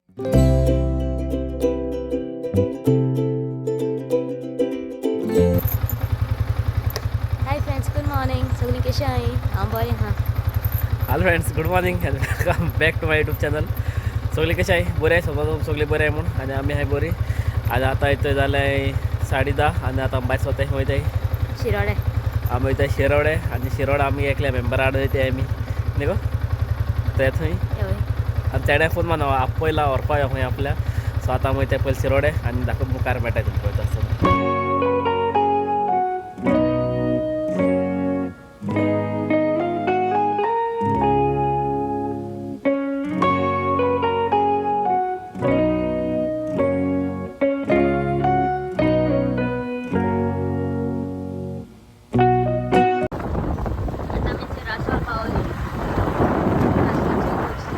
Hi friends, good morning. सगळीं कशी आहे? हांव बरें आहा. Hello friends, good morning and welcome back to my YouTube channel. सगळे कसे आहे? बरे आहे समजा, सगळे बरे आहे म्हणून आणि आम्ही आहे बरी. आणि आता इथं झालं आहे 10:30 आणि आता भायर स्वतः वयताय. शिरोडे. आमी वयताय शिरोडे आणि शिरोडा आमी एकल्या मेंबरा आड वयताय आमी न्ही गो ते थंय. हय. आनी तेणें फोन मारलो आपयला व्हरपा यो खंय आपल्या. सो आतां आमी वयताय पयलीं शिरोडे आनी दाखोवन मुखार मेळटा तुमकां वयता आसतना. आता आमी थंय रासवळ पावली. रासवळची गोष्ट.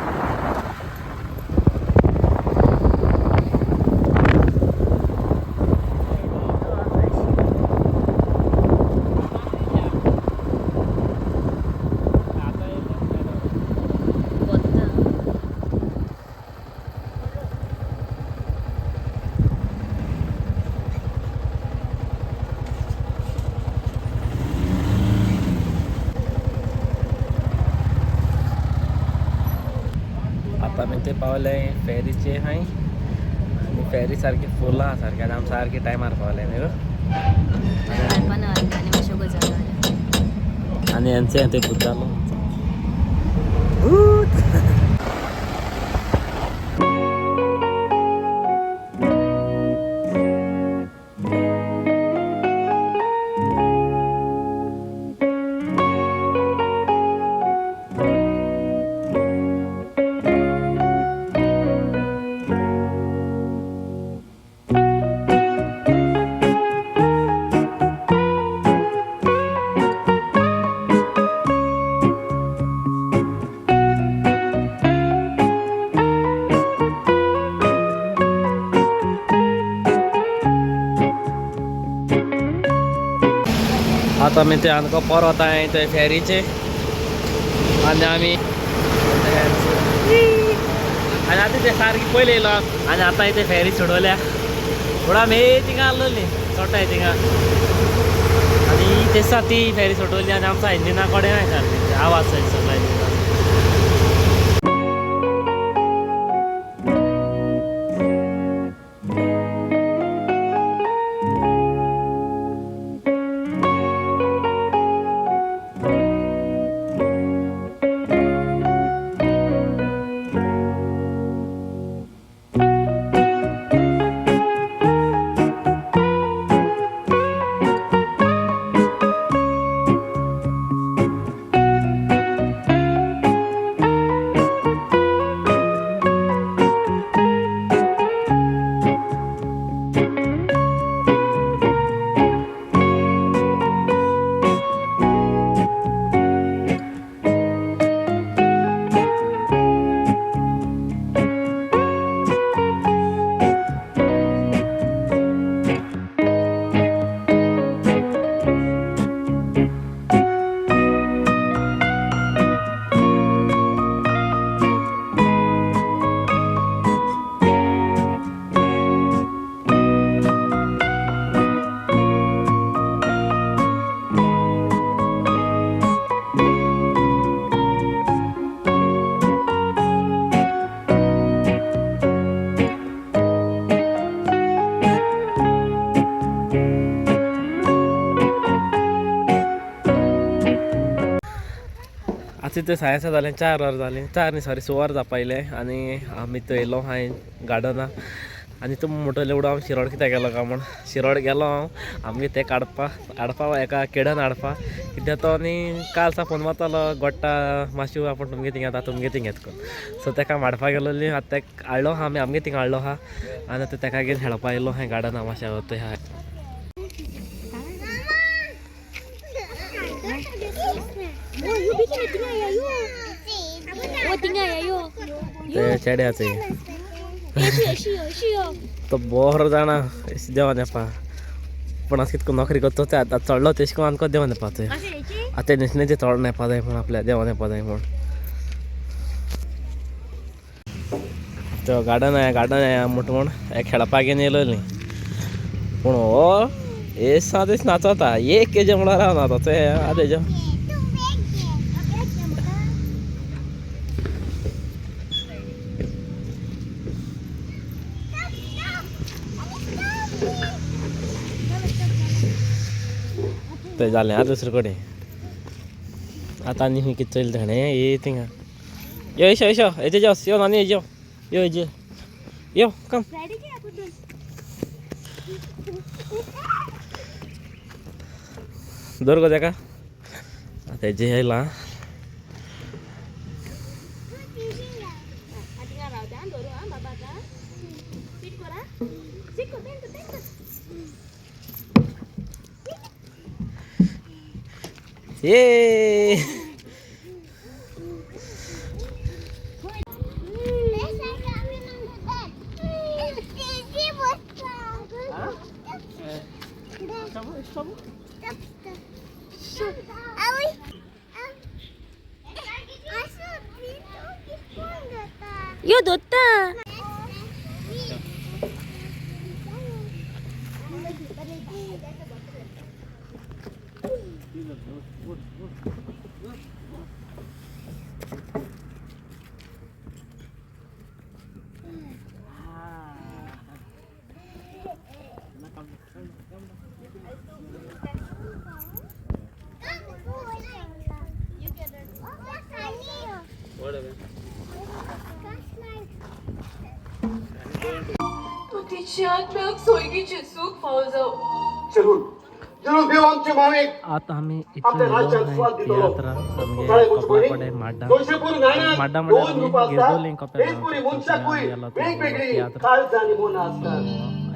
वता. आता आमी ते पावले फेरीचे हाय आनी फेरी सारकी फूल आहा सारकी आनी आमी सारकी टायमार पावले न्ही गो. घालपाना आनी मातश्यो गजाली जाल्यो. आनी हेंचे ते भूत जालो. आता आमी ते आमकां परत आहे ते फेरीचे आनी आमी आनी आतां ते सारकी पयलीं येयलो आनी आतां ते फेरी सोडवल्या. फुडें आमी थिंगा आसलोली चोडटाय थिंगा आनी तेच ती फेरी सोडवली आनी आमच्या इंजिना कडेन आहे सारकी आवाज सगळो इंजिना. आतां ते साडे सात जालें, 4 वरां जालीं, 4 न्ही सॉरी 6 वरां जावपा येयलें आनी आमी थंय येयलो हांवें गार्डना. आनी तूं म्हणटले उडो हांव शिरोड कित्याक गेलो काय म्हूण. शिरोड गेलो हांव आमगे ते काडपा हाडपा एका केडन हाडपा कित्याक तो आनी काल सा फोन मारतालो गोडटा मातशें आपूण तुमगे थिंगा येता तुमगे थिंगा येता करून. सो तेका हाडपा गेलोली आतां तेका हाडलो आहा आमी आमगे थिंगा हाडलो आहा आनी आतां तेका घेवन खेळपा येयलो हांवें गार्डना मातशें थंय आहा. ते चेड्याचे तो बरो जाणा देवान येपा पण आतां कितको नोकरी करतो ते आतां चडलो तेश करून आमकां देवान येपा थंय. आतां न्ही ते चड येपा जाय म्हूण आपल्या देवान येपा जाय म्हूण. तो गार्डन आहे गार्डन आहे मोठं म्हण हे खेळपाक घेवन येयलोली पूण हो हे सादेच नाचता एक हेजे म्हळ्यार रावना तो ते आतां हेजे ते जालें आं दुसरे कडेन आतां आनी खंय कितें चोयलें तेणें ये थिंगा यो येशो येशो हेजे जस यो नानी हेजे यो हेजे यो कम दवर गो तेका आतां हेजे येयलां ये यो दोत्ता तूं तिच्या आत्म्याक सोयगीचें सूख फावो जावं. जरूर जरूर देव आमचे मावेक आतां आमी इतले आपल्या येयलो राज्यात हांवें स्वाद दितलो. तियात्रां आमगे सकाळी उठचे कपला पयलीं कडेन माड्डा दोनशे पुरी नाण्याक माड्डा म्हणल्यार दोन आमी रुपया आसता गिरदोली कपेल एक पुरी मनशाकूय गेलो तो वेगवेगळी तियात्र काळजां आनी मनां आसतात.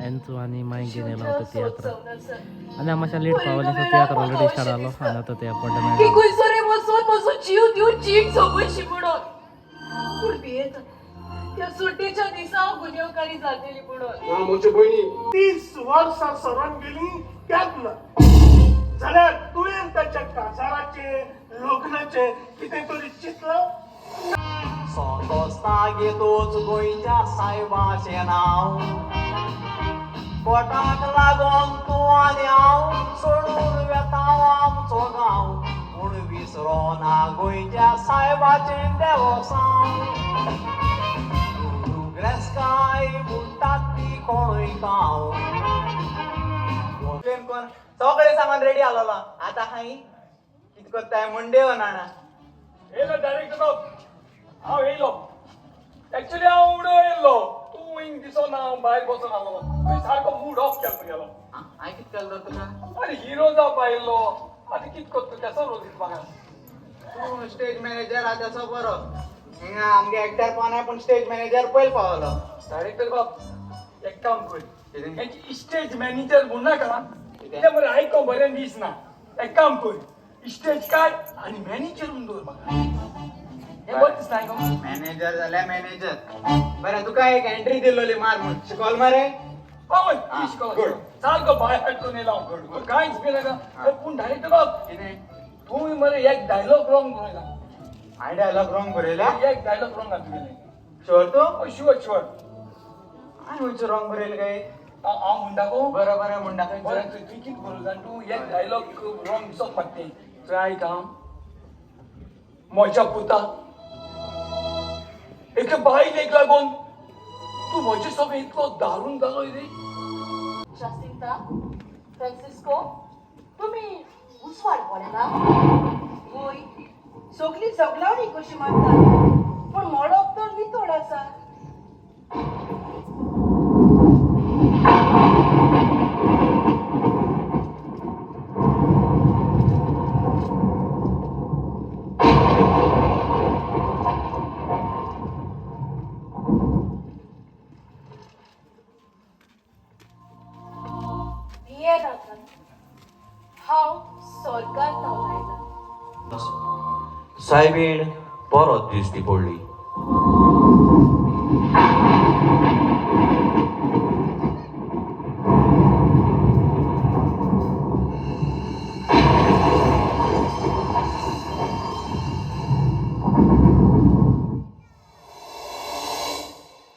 एन्चो आनी माई घेवन येयलो तो तियात्र जावन आसा. आनी हांव मातशें लेट पावलें सो तियात्र ऑलरेडी स्टार्ट जालो आनी आतां ते की पडटा खंयसर वचून म्हजो जीव दिवन जीण सोंपयशी म्हणून. पूण भियेता त्या सुट्टेच्या दिसा हांव गुन्यांवकारी जातली म्हणून. ना म्हजे भयणी 30 वर्सां सरून गेली त्यात ना जाल्यार तुवें ताच्या काजाराचें लग्नाचें कितें तरी चिंतलां? सोंतोस्तागेतूच गोंयच्या सायबाचें नांव पोटाक लागोन तूं आनी हांव सोडून वेता आमचो गांव पूण विसरो ना गोंयच्या सायबाचें देवसांव ग्रेस्काय म्हणटात ती कोणूय गांव कोण सगळें सामान रेडी आलोलो आतां हांव कितें करताय मंडे नाणा येयलो डायरेक्टर बाब, हांव येयलो. एक्चुली हांव उडो येयल्लो, तूं हिंग दिसो ना, हांव भायर बसून आसलो. तुवें सारको मूड ऑफ केलो तुगेलो. हांवें कितें केलें तर तुका? आरे हिरो जावपा येयल्लो, आतां कितें करता केसो रोज म्हाका? तूं स्टेज मॅनेजर आहा तेसो बरो. हिंगा आमगे एक्टर कोण पूण स्टेज मॅनेजर पयल पावलो. डायरेक्टर बाब, एक काम कर. कितें? हेची स्टेज मॅनेजर म्हूण नाका. कितें? तें मरे आयको बरें दिसना. एक काम कर, स्टेज काड आनी मॅनेजर म्हूण दवर म्हाका. हें बरें दिसना आयको. मॅनेजर जाल्यार मॅनेजर. बरें तुका एक एंट्री दिल्लोली मार म्हूण शिकोल मरे? हय आं, शिकलो. good. सारको बाय हाड करून येयला हांव, कांयच बी नाका. पूण डायरेक्टर बाब, कितें? तुमी मरे एक डायलॉग रॉंग बरयला. हांवें डायलॉग रॉंग बरयला? एक डायलॉग रॉंग आहा तुगेलें. शुअर तूं? Sure sure. हांवें खंयचो रॉंग बरयला काय? हांव म्हणटा गो. बरें बरें म्हणटा. बरें खंयचो? तुवें कितें बरोवं जाण तूं एक डायलॉग रॉंग दिसत म्हाका तें. तुवें आयक आं. म्हज्या पुता, एके बायलेक लागून तूं म्हजे सगळें इतलो दारून जालो रे. जासिंता, फ्रांसिस्को, तुमी उजवाड पळयला? वय सगळी जगलावणी कशी मारतात पूण मडप तर नितळ आसा. भियेनाकात, हांव स्वर्गार धांवन आयलां. सायबीण परत दिश्टी पडली.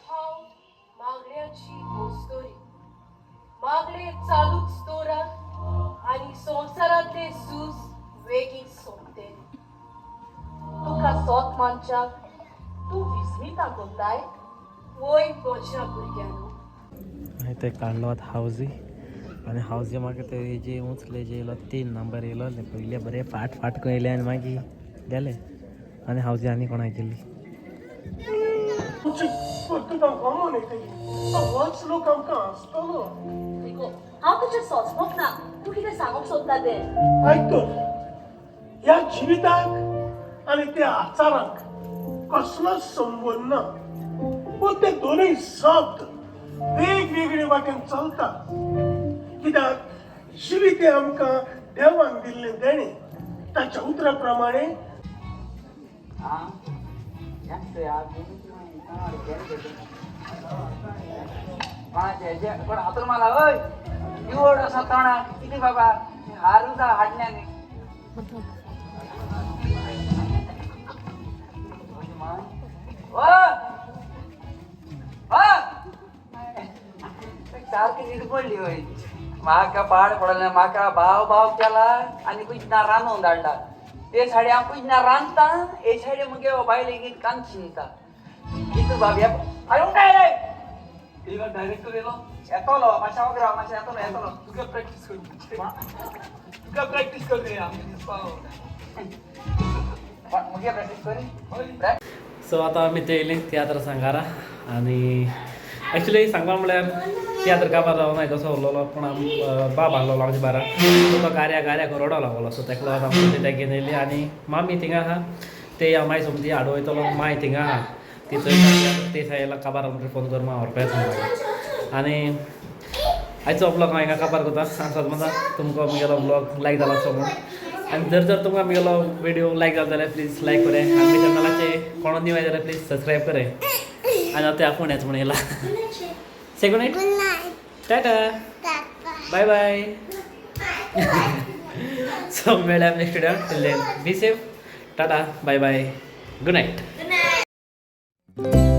हांव मानच्याक तूं विस्मिता कोत्ताय वय म्हज्या भुरग्यांनो. मागीर ते काडलो आतां हावजी आनी हावजी मागीर ते जे उंचले जे येयलो 3 नंबर येयलो पयले बरे फाट फाट कयले आनी मागीर गेले आनी हावजी आनी कोणाक गेली. आमची कर्तुबां गमोन येतली, होच लोक आमकां आसतलो. हांव तुजें सोंसपोक ना, तूं कितें सांगूंक सोदता तें. आयक तर, ह्या जिविताक आनी त्या आचारांक कसलोच संबंद ना, पूण ते दोनूय शब्द वेगवेगळे वाटेन चलता. कित्याक जिवीत हें आमकां देवान दिल्लें देणें, ताच्या उतरा प्रमाणे. कोण हातून मला हय निवड असा तोंडाक कितें बाबा हारूच हाडल्या न्ही. सारकी नीट पडली हय. म्हाका पाड पडलें, म्हाका भाव भाव केला आनी कुजना रांदून धाडला. ते साडी हांव कुजना रांदता, हे साडी मुगे बायल लेगीत कान शिंता. कितू बाब आरे उठाय रे. डायरेक्टर येयलो येतलो मातशें वगरा मातशें येतलो येतलो. तुका प्रॅक्टीस कर, तुका प्रॅक्टीस कर रे आमगे दिसपा. मुगे प्रॅक्टीस करी. सो आतां आमी थंय येयलीं तियात्र सांगारा आनी एक्चुली सांगपा म्हणल्यार तियात्र काबार जावना तसो उरलेलो, पूण आम बाब आहलोलो आमच्या बारा, सो तो गाऱ्या गाऱ्या रडो लागलो. सो तेका लागून आमी तेका घेवन येयली आनी मामी थिंगा आहा, ते माय सोमती हाडूं वयतलो, माय थिंगा आहा ती थंय ते सायला काबार म्हणटकीर फोन कर माय व्हरपा येता. आनी आयचो ब्लॉग हांव हिंगा काबार करता. हांव सदां तुमकां म्हगेलो ब्लॉग लायक जाला असो म्हूण, आनी जर जर तुमकां म्हगेलो व्हिडियो लायक जालो जाल्यार प्लीज लायक करे आनी म्हज्या चॅनलाचेर कोण न्यू आयले जाल्यार प्लीज सबस्क्रायब करे. आनी आतां आपूण येच म्हूण येयला. Say good night. Tata. Bye bye. So मेळ्या next video. Till then be safe. Tata. Bye bye. Good night. Good night.